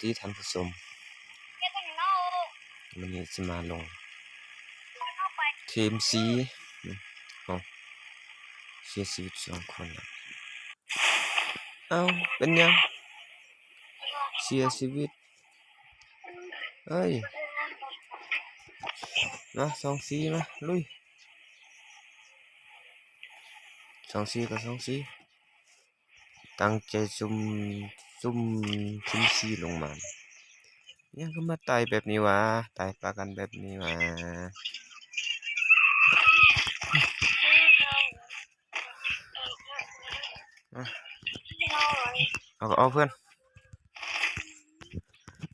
ດີທ່ານຜູ້ຊົມ, ມື້ນີ້ຊິມາລົງເຄມຊີ ເອົາ ເສຍຊີວິດສອງຄົນແລ້ວ. ເອົ້າ ເປັນຫຍັງເສຍຊີວິດ? ເອີຍ ມາ ສອງສີ່ ມາ ລຸຍ ສອງສີ່ ກໍ ສອງສີ່ ຕັ້ງໃຈຊຸ່ມ ຊຸ່ມ ຊຸ່ມສີ່ລົງມາ. ຫຍັງຄືມາຕາຍແບບນີ້ຫວາ? ຕາຍປະກັນແບບນີ້ຫວາ? ເອົາກໍເອົາເພື່ອນ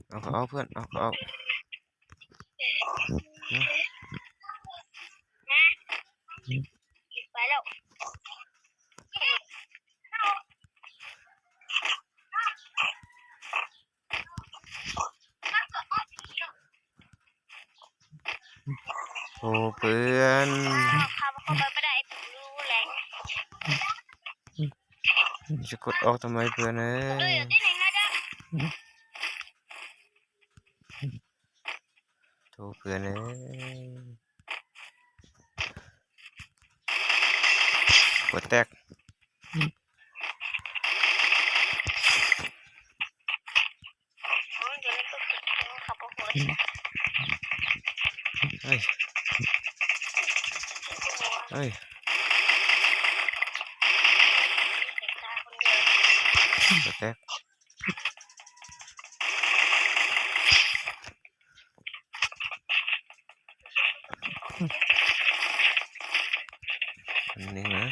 ເອົາກໍເອົາເພື່ອນ ເອົາກໍເອົາ. ໄປແລ້ວ. ໂອ້ ເພື່ອນ ເຂົ້າໄປບໍ່ໄດ້ ຈະກົດອອກທຳໄມເພື່ອນເອີຍ? ໂອ້ ເພື່ອນເອີຍ ຫົວແຕກ. ເຮີ້ຍ ເຮີ້ຍ ຫົວແຕກ. ອັນນີ້ນະ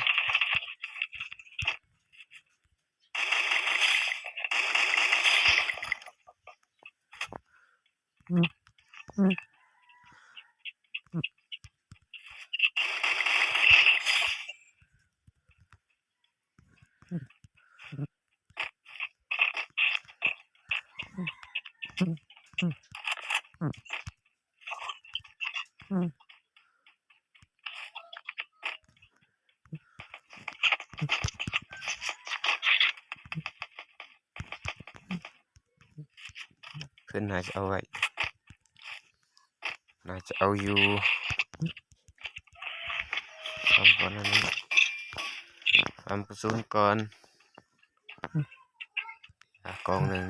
ເພິ່ນໜ້າຈະເອົາໄວ້ ໜ້າຈະເອົາຢູ່ ທຳກ່ອນອັນນີ້ ທຳປະສູນກ່ອນ ອ່າ ກອງໜຶ່ງ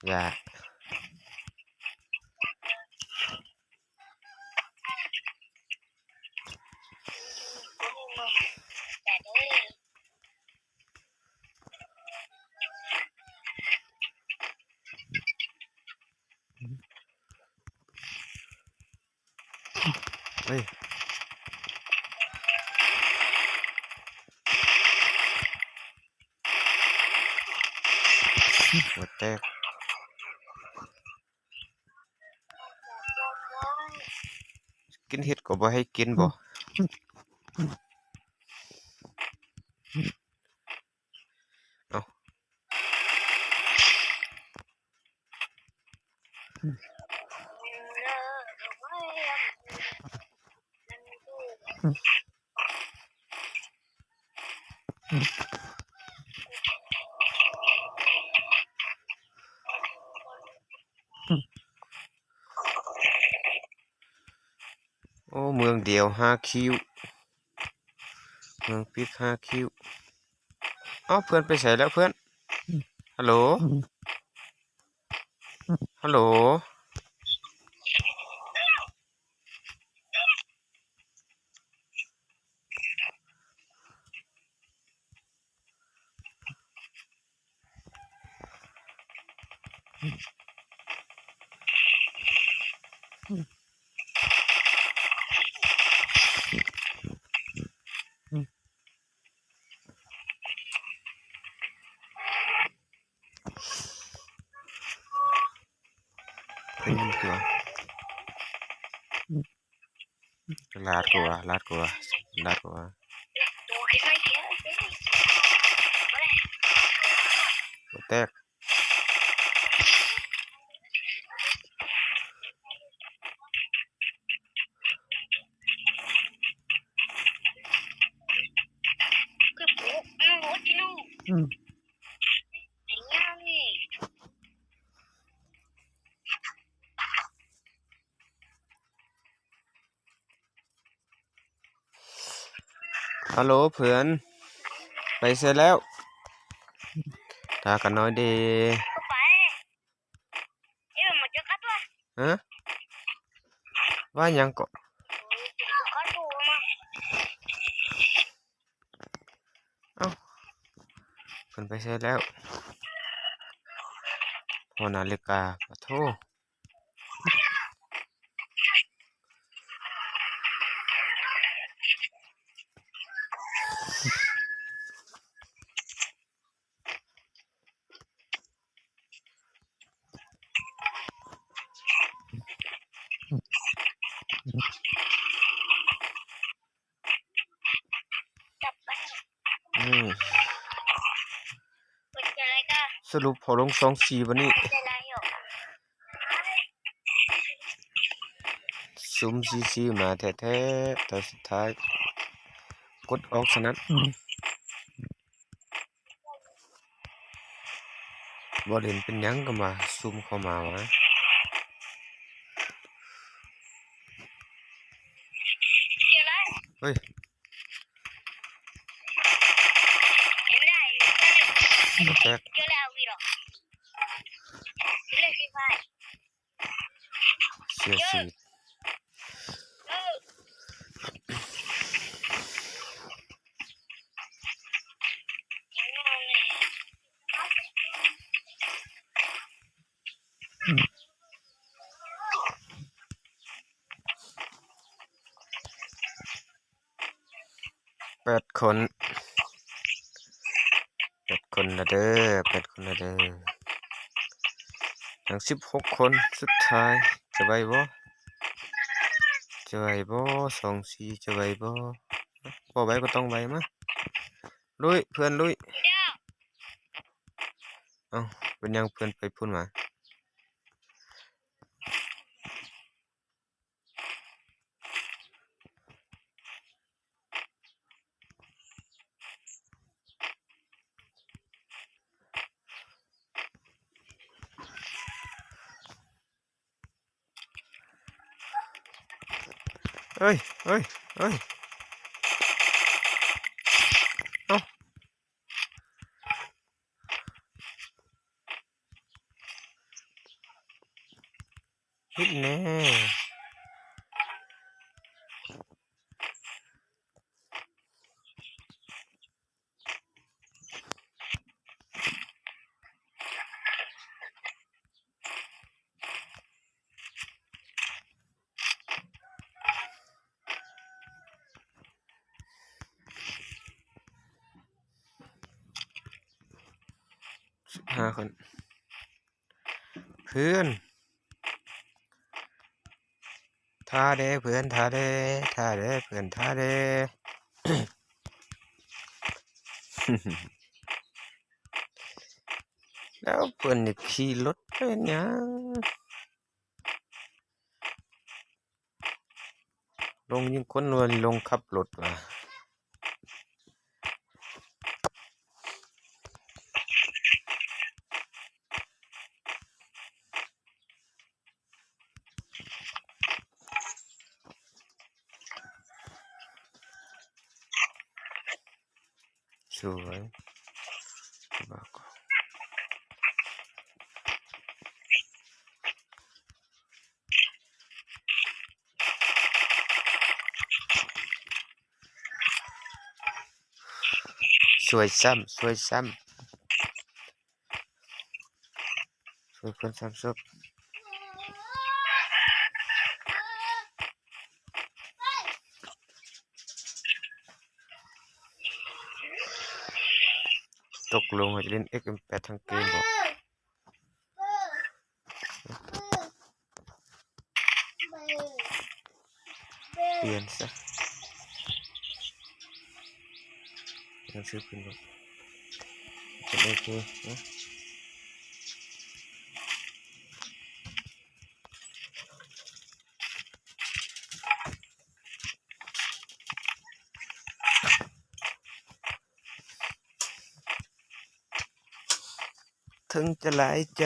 ຢ່າ ເອີຍ ຫົວແຕກ. ກິນເຫັດກໍບໍ່ໃຫ້ກິນບໍ? ເອົ້າ. ໂອ້ ເມືອງດຽວຫ້າຄິວ ເມືອງປິກຫ້າຄິວ. ເອົ້າ ເພື່ອນໄປໃສແລ້ວເພື່ອນ? ຮັລໂຫຼ ຮັລໂຫຼ. ໄດ້ຍິນຕົວ ລາດກວ່າ ລາດກວ່າ ລາດກວ່າ ຫົວແຕກ. ອືມ. ຮາໂຫຼເພື່ອນ ໄປໃສແລ້ວ? ຖ້າກັນໜ້ອຍເດ້. ເອີ ມາເຈີກັນຕົວະ. ຮະ? ວ່າຫຍັງເກາະ? ເອີ ເຈີກັນຕົວະມາ. ເອົ້າ ເພິ່ນໄປໃສແລ້ວ? ພໍນາລິກາ ປະໂທ. ອືມ ສະຫຼຸບເຂົາລົງສອງສີ່ບັດນີ້. ຊຸມສີ່ສີ່ມາແທ້ໆ ແຕ່ສຸດທ້າຍກົດອອກຊະນັ້ນ. ບໍ່ຫຼິ້ນເປັນຫຍັງກໍມາຊຸມເຂົ້າມາວະ. ເຮີ້ຍ ແຕກ. ເສຍຊີວິດ. ແປດຄົນ ແປດຄົນລະເດີ ແປດຄົນລະເດີ ຍັງສິບຫົກຄົນສຸດທ້າຍ. ຈະໄຫວບໍ່? ຈະໄຫວບໍ່? ສອງສີ່ ຈະໄຫວບໍ່? ບໍ່ໄຫວກໍຕ້ອງໄຫວ. ມາ ລຸຍ ເພື່ອນລຸຍ. ເອົ້າ ເປັນຫຍັງເພື່ອນໄປພຸ້ນຫວາ? ເອີຍ ເອີຍ ເອີຍ ເອົ້າ. ເຮັດແນ່. ສິບຫ້າຄົນ ເພື່ອນ ຖ້າແດ່ເພື່ອນ ຖ້າແດ່ ຖ້າແດ່ເພື່ອນ ຖ້າແດ່. ແລ້ວເພິ່ນຈະຂີ່ລົດໄປຫຍັງ? ລົງຍິງຄົນ ຫຼືວ່າລົງຂັບລົດວະ? ສວຍ ສວຍຊ້ຳ ສວຍຊ້ຳ. ຊ່ວຍເພື່ອນສາມສົບ. ຕົກລົງເຮົາຈະຫຼິ້ນເອັກເອັມແປດທັງເກມບໍ່? ປ່ຽນຊະ ຍັງຊື້ຄືນບໍ່? ໂອເຄ ເຖິງຈະຫຼາຍໃຈ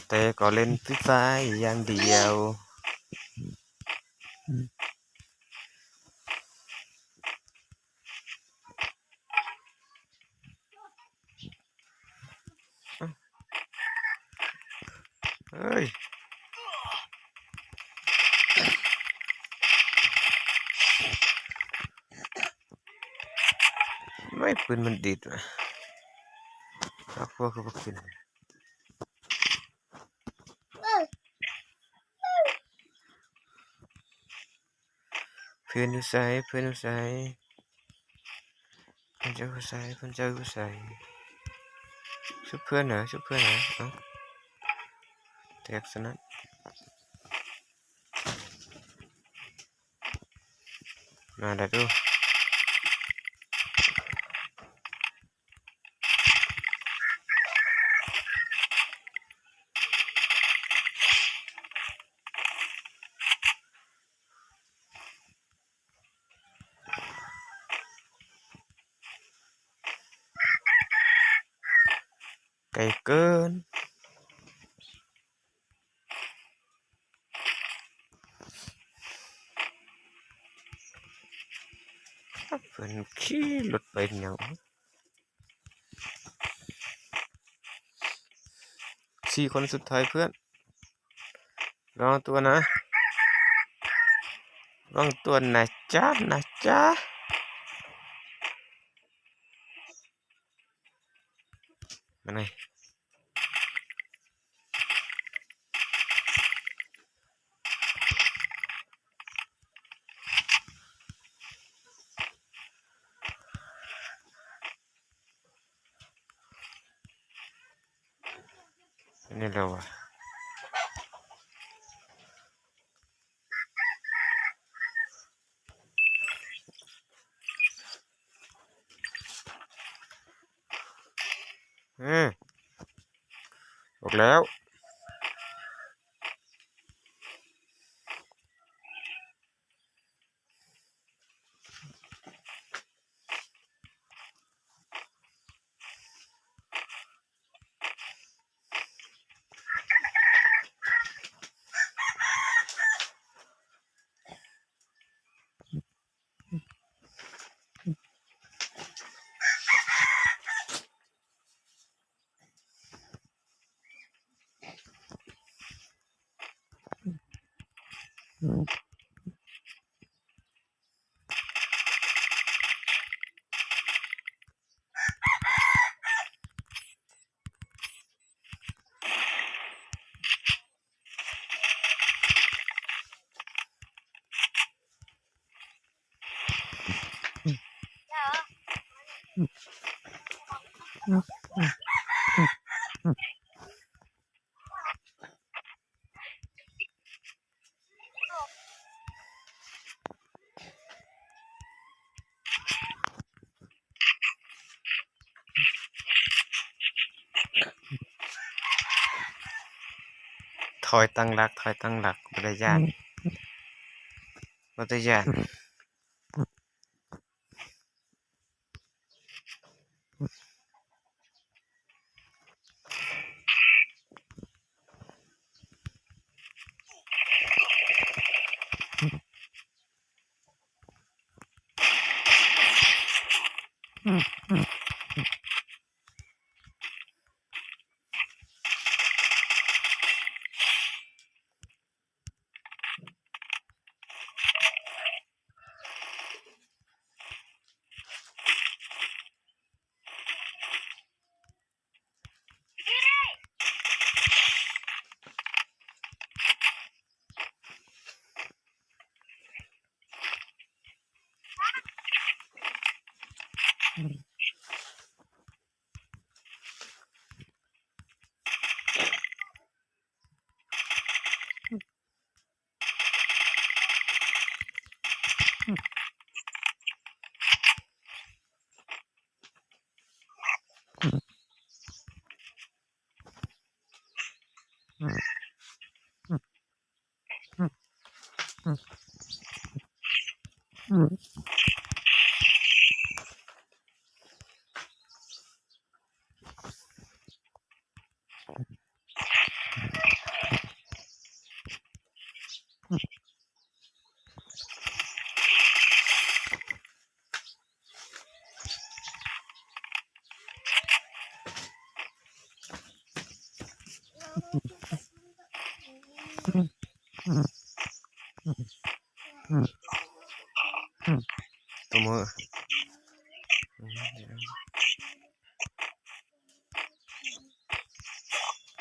ແຕ່ກໍຫຼິ້ນຟຣີຟາຍຢ່າງດຽວ. ເອີຍ ໄມ້ປືນມັນດີດຫວາ ພວກຄືບໍ່ຂຶ້ນ. ເພື່ອນຢູ່ໃສ? ເພື່ອນຢູ່ໃສ? ເພື່ອນເຈົ້າຢູ່ໃສ? ເພື່ອນເຈົ້າຢູ່ໃສ? ຊຸບເພື່ອນນະ ຊຸບເພື່ອນນະ. ເອົ້າ ແຕກຊັ້ນນະ. ມາແລ້ວດູ. ໄກເກີນ. ເພິ່ນຂີ່ລົດໄປຫຍັງ? ສີ່ຄົນສຸດທ້າຍເພື່ອນ. ລະວັງຕົວນະ ລະວັງຕົວນະຈ໊ະ ນະຈ໊ະ. ມານີ້ ນີ້ແຫຼະວະ. ອືມ ອອກແລ້ວ. ຖອຍຕັ້ງຫຼັກ ຖອຍຕັ້ງຫຼັກ ບໍ່ໄດ້ຢ້ານ ບໍ່ໄດ້ຢ້ານ.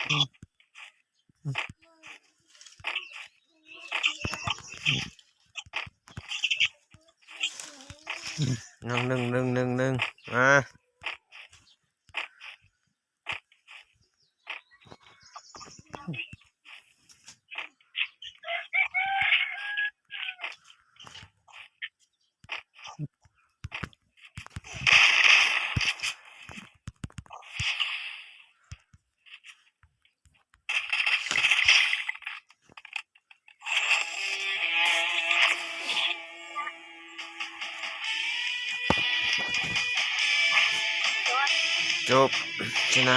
ໜຶ່ງ ໜຶ່ງ ໜຶ່ງ ໜຶ່ງ ໜຶ່ງ ມາ. ຈົບ ຊະນະ.